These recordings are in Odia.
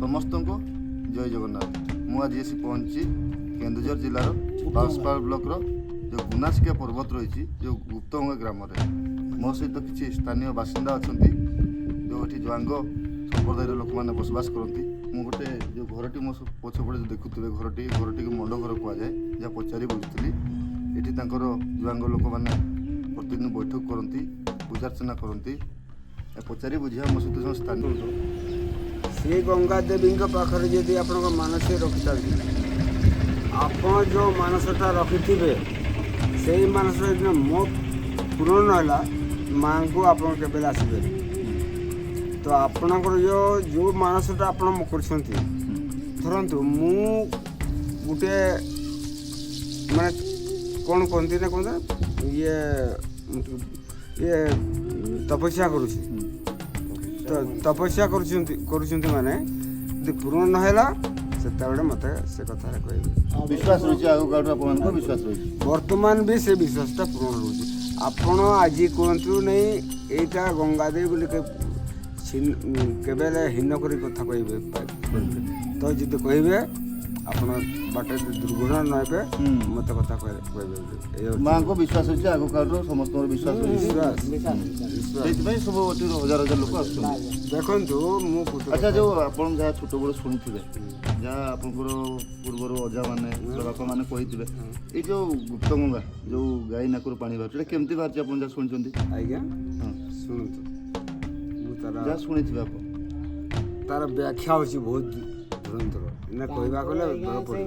ସମସ୍ତଙ୍କୁ ଜୟ ଜଗନ୍ନାଥ। ମୁଁ ଆଜି ଆସି ପହଞ୍ଚିଛି କେନ୍ଦୁଝର ଜିଲ୍ଲାର ବାଉଁଶପାଳ ବ୍ଲକର ଯେଉଁ ଗୁନାସିକା ପର୍ବତ ରହିଛି, ଯେଉଁ ଗୁପ୍ତଗଙ୍ଗା ଗ୍ରାମରେ। ମୋ ସହିତ କିଛି ସ୍ଥାନୀୟ ବାସିନ୍ଦା ଅଛନ୍ତି, ଯେଉଁ ଏଠି ଜୁଆଙ୍ଗ ସମ୍ପ୍ରଦାୟର ଲୋକମାନେ ବସବାସ କରନ୍ତି। ମୁଁ ଗୋଟେ ଯେଉଁ ଘରଟି ମୋ ପଛପଟେ ଯେଉଁ ଦେଖୁଥିବେ ଘରଟି, ଘରଟିକୁ ମଣ୍ଡ ଘର କୁହାଯାଏ। ଯାହା ପଚାରି ବୁଝୁଥିଲି, ଏଠି ତାଙ୍କର ଜୁଆଙ୍ଗ ଲୋକମାନେ ପ୍ରତିଦିନ ବୈଠକ କରନ୍ତି, ପୂଜାର୍ଚ୍ଚନା କରନ୍ତି। ପଚାରି ବୁଝିବା ମୋ ସହିତ ଜଣେ ସ୍ଥାନୀୟ। ଶ୍ରୀ ଗଙ୍ଗା ଦେବୀଙ୍କ ପାଖରେ ଯଦି ଆପଣଙ୍କ ମାନସିକ ରଖିଥାନ୍ତି, ଆପଣ ଯେଉଁ ମାନସଟା ରଖିଥିବେ, ସେଇ ମାନସ ଯଦି ମୋ ପୂରଣ ନହେଲା, ମାଆଙ୍କୁ ଆପଣ କେବେ ଆସିବେନି। ତ ଆପଣଙ୍କର ଯେଉଁ ଯେଉଁ ମାନସଟା ଆପଣ କରୁଛନ୍ତି, ଧରନ୍ତୁ ମୁଁ ଗୋଟେ ମାନେ କ'ଣ କୁହନ୍ତି ନା କୁହନ୍ତି ଇଏ ଇଏ ତପସ୍ୟା କରୁଛି, ତ ତପସ୍ୟା କରୁଛନ୍ତି, ମାନେ ଯଦି ପୂରଣ ନହେଲା, ସେତେବେଳେ ମୋତେ ସେ କଥାରେ କହିବେ। ବିଶ୍ୱାସ ରହିଛି, ଆଗ କାଳରୁ ଆପଣଙ୍କ ବିଶ୍ୱାସ ରହିଛି। ବର୍ତ୍ତମାନ ବି ସେ ବିଶ୍ୱାସଟା ପୂରଣ ରହୁଛି। ଆପଣ ଆଜି କୁହନ୍ତୁ ନାଇଁ, ଏଇଟା ଗଙ୍ଗାଦେବୀ ବୋଲି କେବେ ହେଲେ ହୀନ କରି କଥା କହିବେ ତ, ଯଦି କହିବେ, ଆପଣ ବାଟରେ ଦୁର୍ଘଟଣା ନ ହେବେ। ମୋତେ କଥା କହିବେ ବୋଲି ଏଇ ମାଙ୍କ ବିଶ୍ୱାସ ଅଛି, ଆଗ କାଳରୁ ସମସ୍ତଙ୍କର ବିଶ୍ୱାସ ରହିଛି। ବିଶ୍ୱାସ, ବିଶ୍ୱାସ। ସେଇଥିପାଇଁ ସବୁ ଏଠି ହଜାର ହଜାର ଲୋକ ଆସୁଛନ୍ତି। ଦେଖନ୍ତୁ, ମୁଁ ଗୋଟେ ଆଚ୍ଛା, ଯୋଉ ଆପଣ ଯାହା ଛୋଟବେଳୁ ଶୁଣିଥିବେ, ଯାହା ଆପଣଙ୍କର ପୂର୍ବରୁ ଅଜା ମାନେ, ବାପା ମାନେ କହିଥିବେ, ଏଇ ଯୋଉ ଗୁପ୍ତଗଙ୍ଗା, ଯୋଉ ଗାଈ ନାକରୁ ପାଣି ବାହାରୁଛି, ଏଇଟା କେମିତି ବାହାରୁଛି, ଆପଣ ଯାହା ଶୁଣିଛନ୍ତି? ଆଜ୍ଞା, ହଁ। ଶୁଣନ୍ତୁ, ମୁଁ ତାର ଯାହା ଶୁଣିଥିବେ ଆପଣ। ତାର ବ୍ୟାଖ୍ୟା ହେଉଛି ବହୁତ ଧୁରନ୍ଧର। ନା, କହିବାକୁ ଗଲେ ବଡ଼ ପଡ଼ିବ।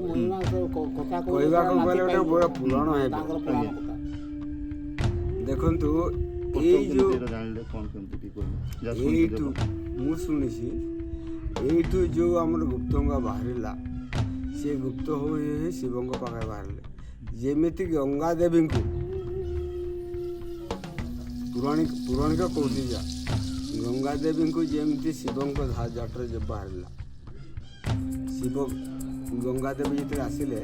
କହିବାକୁ ଗଲେ ଗୋଟେ ବଡ଼ ପୁରାଣ ହେବ। ଦେଖନ୍ତୁ, ଏଇ ପ୍ରଥମ ଯୋଉ କେମିତି ଏଇଟା ଜାଣିଲେ, କ'ଣ କେମିତି ଟିକେ କହିବେ, ଯାହା ଶୁଣିଛନ୍ତି ଏଇଠୁ ଆପଣ। ମୁଁ ଶୁଣିଛି, ଏଇଠୁ ଯେଉଁ ଆମର ଗୁପ୍ତଗଙ୍ଗା ବାହାରିଲା, ସେ ଗୁପ୍ତ ହୋଇ ହୋଇ ଶିବଙ୍କ ପାଖରେ ବାହାରିଲେ। ଯେମିତି ଗଙ୍ଗା ଦେବୀଙ୍କୁ ପୁରାଣିକ କହୁଛି, ଯା ଗଙ୍ଗା ଦେବୀଙ୍କୁ ଯେମିତି ଶିବଙ୍କ ଜଟରେ ଯେ ବାହାରିଲା, ଶିବ ଗଙ୍ଗା ଦେବୀ ଯେତେବେଳେ ଆସିଲେ,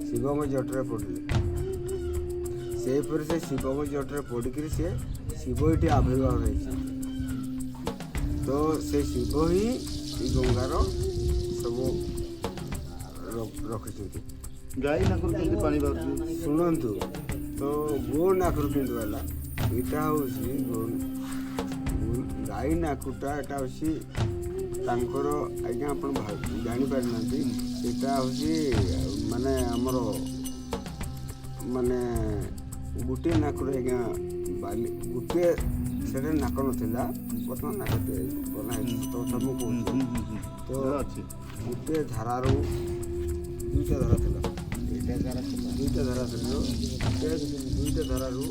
ଶିବଙ୍କ ଜଟରେ ପଡ଼ିଲେ। ସେହିପରି ସେ ଶିବଙ୍କ ଜଟରେ ପଡ଼ିକିରି ସେ ଶିବ ଏଠି ଆବିର୍ଭାବ ହେଇଛି। ତ ସେ ଶିବ ହିଁ ଏଇ ଗଙ୍ଗାର ସବୁ ରଖିଛନ୍ତି। ଗାଈ ନାକରୁ କେମିତି ପାଣି ବାହାରୁଛି? ଶୁଣନ୍ତୁ ତ, ଗୋ ନାକରୁ କେମିତି ବାହାରିଲା, ଏଇଟା ହେଉଛି ଗାଈ ନାକୁଟା, ଏଇଟା ହେଉଛି ତାଙ୍କର। ଆଜ୍ଞା, ଆପଣ ଜାଣିପାରିନାହାନ୍ତି। ସେଇଟା ହେଉଛି ମାନେ ଆମର ମାନେ ଗୋଟିଏ ନାକରୁ ଆଜ୍ଞା ବାଲି ଗୋଟିଏ, ସେଟା ନାକ ନଥିଲା, ବର୍ତ୍ତମାନ ନାକ ବନା ହେଇଛି। ସତ କଥା ମୁଁ କହୁଛି। ତ ଅଛି। ଗୋଟିଏ ଧାରାରୁ ଦୁଇଟା ଧାରା ଥିଲା, ଦୁଇଟା ଧାରା ଥିଲା। ଗୋଟେ ଦୁଇଟା ଧାରାରୁ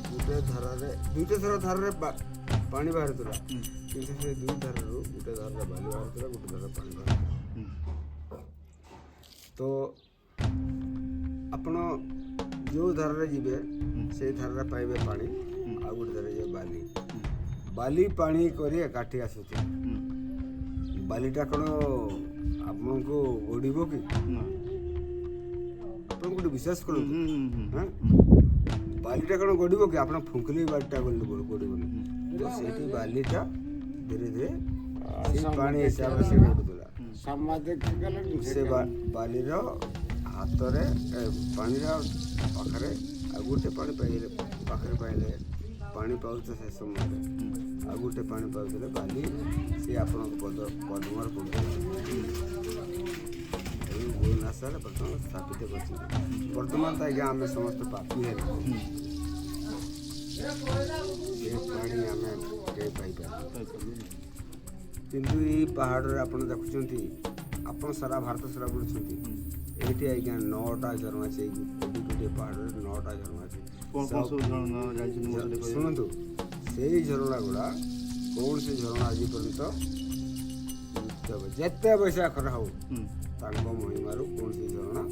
ଗୋଟେ ଧାରାରେ, ଦୁଇଟା ଧାରାରେ ପାଣି ବାହାରୁଥିଲା। କିନ୍ତୁ ସେ ଦୁଇ ଧାରାରୁ ଗୋଟେ ଧାରାରେ ବାଲି ବାହାରୁଥିଲା, ଗୋଟେ ଧାରାରେ ପାଣି ବାହାରୁଥିଲା। ତ ଆପଣ ଯେଉଁ ଧାରାରେ ଯିବେ, ସେଇ ଧାରାରେ ପାଇବେ ପାଣି, ଆଉ ଗୋଟେ ଧାରାରେ ଯିବେ ବାଲି। ବାଲି ପାଣି କରି ଏକାଠି ଆସୁଛି। ବାଲିଟା କ'ଣ ଆପଣଙ୍କୁ ଗଡ଼ିବ କି? ନା। ଆପଣ ଗୋଟେ ବିଶ୍ୱାସ କରନ୍ତୁ। ହୁଁ, ହୁଁ, ହୁଁ। ହଁ, ବାଲିଟା କ'ଣ ଗଡ଼ିବ କି? ଆପଣ ଫୁଙ୍କିଲେ ବି ବାଲିଟା ଗଡ଼ିବନି। ତ ସେଇଠି ବାଲିଟା ଧୀରେ ଧୀରେ ସେଇ ପାଣି ହିସାବରେ ସେ ଗଡ଼ୁଥିଲା। ସେ ବାଲିର ହାତରେ ପାଣିର ପାଖରେ ଆଉ ଗୋଟେ ପାଣି ପାଇଲେ, ପାଖରେ ପାଇଲେ ପାଣି ପାଉଥିଲେ। ସେ ସମୟରେ ଆଉ ଗୋଟେ ପାଣି ପାଉଥିଲେ, ବାଲି ସେ ଆପଣଙ୍କ ପଦ୍ମରେ ପଡ଼ୁଥିଲା। ଏଇ ଗୋନାସାରେ ବର୍ତ୍ତମାନ ସ୍ଥାପିତ କରିଛନ୍ତି। ବର୍ତ୍ତମାନ ତ ଆଜ୍ଞା ଆମେ ସମସ୍ତେ ପାପି ହେଲେ, ସେ ପାଣି ଆମେ କେହି ପାଇପାରିବୁ। କିନ୍ତୁ ଏଇ ପାହାଡ଼ରେ ଆପଣ ଦେଖୁଛନ୍ତି, ଆପଣ ସାରା ଭାରତ ସାରା ବୁଲୁଛନ୍ତି, ଏଇଠି ଆଜ୍ଞା ନଅଟା ଝରଣା ଅଛି। ଏଇ ଗୋଟିଏ ଗୋଟିଏ ପାହାଡ଼ରେ ନଅଟା ଝରଣା ଅଛି। କ'ଣ କ'ଣ ସବୁ ଝରଣା ଯାଇଛନ୍ତି, ମୋତେ ଟିକେ କହିବେ? ଶୁଣନ୍ତୁ, ସେଇ ଝରଣା ଗୁଡ଼ା କୌଣସି ଝରଣା ଆଜି ପର୍ଯ୍ୟନ୍ତ ଲୁପ୍ତ ହେବ, ଯେତେ ପଇସା ଖରା ହଉ, ତାଙ୍କ ମହିମାରୁ କୌଣସି ଝରଣା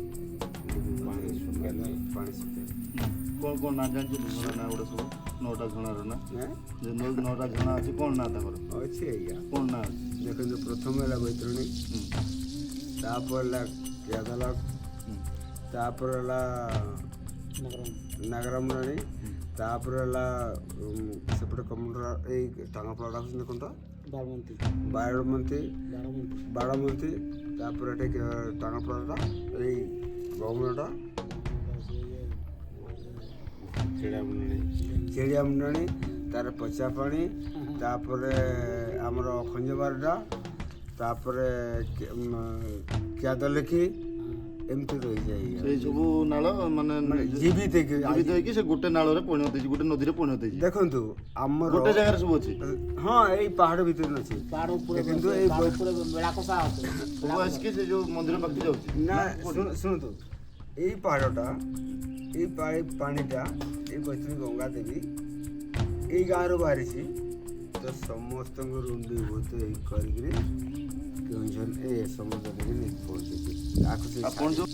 ମାନେ ପାଣି ଶୁଖେ। କ'ଣ କ'ଣ ନାଁ ଜାଣିଛନ୍ତି, ଝରଣା ନାଁ ଗୁଡ଼ା ସବୁ, ନଅଟା ଝରଣାର ନାଁ? ଏଁ? ଯେ ନଅଟା ଝରଣା ଅଛି, କ'ଣ ନାଁ ତାଙ୍କର? ଅଛି ଆଜ୍ଞା। କ'ଣ ନାଁ ଅଛି? ଦେଖନ୍ତୁ, ପ୍ରଥମ ହେଲା ବୈତରଣୀ, ତାପରେ ହେଲା କେଦାଲକ, ତାପରେ ହେଲା ନାଗରାମରାଣୀ, ତାପରେ ହେଲା ସେପଟେ କମଣ୍ଡ ଏଇ ଟାଙ୍ଗପଡ଼ା ଡାକୁଛନ୍ତି, କ'ଣ ତ? ବାଳମନ୍ତୀ। ବାରମନ୍ତୀ। ବାଳମନ୍ତୀ। ବାରମନ୍ତୀ, ତାପରେ ଏଠି ଟାଙ୍ଗପଡ଼ାଟା, ଏଇ ଗମନଟା, ଚିଡ଼ିଆ ମୁଣ୍ଡାଣୀ, ତାର ପଚା ପାଣି, ତାପରେ ଆମର ଖଞ୍ଜବାରଟା, ତାପରେ କ୍ୟାଦଲେଖି, ଏମିତି ରହିଯାଏ। ସେଇ ସବୁ ନାଳ ମାନେ ମାନେ ଜୀବିତ ହେଇକି ଜୀବିତ ହେଇକି ସେ ଗୋଟେ ନାଳରେ ପରିଣତ ହେଇଛି, ଗୋଟେ ନଦୀରେ ପରିଣତ ହେଇଛି। ଦେଖନ୍ତୁ, ଆମର ଗୋଟେ ଜାଗାରେ ସବୁ ଅଛି। ହଁ, ଏଇ ପାହାଡ଼ ଭିତରେ ଅଛି। ପାହାଡ଼ ଉପରେ। ଦେଖନ୍ତୁ, ଏଇ ପାହାଡ଼ ଉପରେ ବେଳାକଷା ଅଛି। ସବୁ ଆସିକି ସେ ଯୋଉ ମନ୍ଦିର ପାଖକୁ ଯାଉଛି। ନା, ଶୁଣନ୍ତୁ, ଏଇ ପାହାଡ଼ଟା, ଏଇ ପାଣିଟା, ଏଇ ବୈତରଣୀ ଗଙ୍ଗା ଦେବୀ ଏଇ ଗାଁରୁ ବାହାରିଛି ତ ସମସ୍ତଙ୍କୁ ରୁଣ୍ଡିଭୂତ ହେଇ କରିକିରି କେଉଁଝର ଏ ସମୁଦ୍ରରେ ନେଇକି ପହଞ୍ଚୁଛି। ତାକୁ ସେ ଆପଣ ଯୋଉ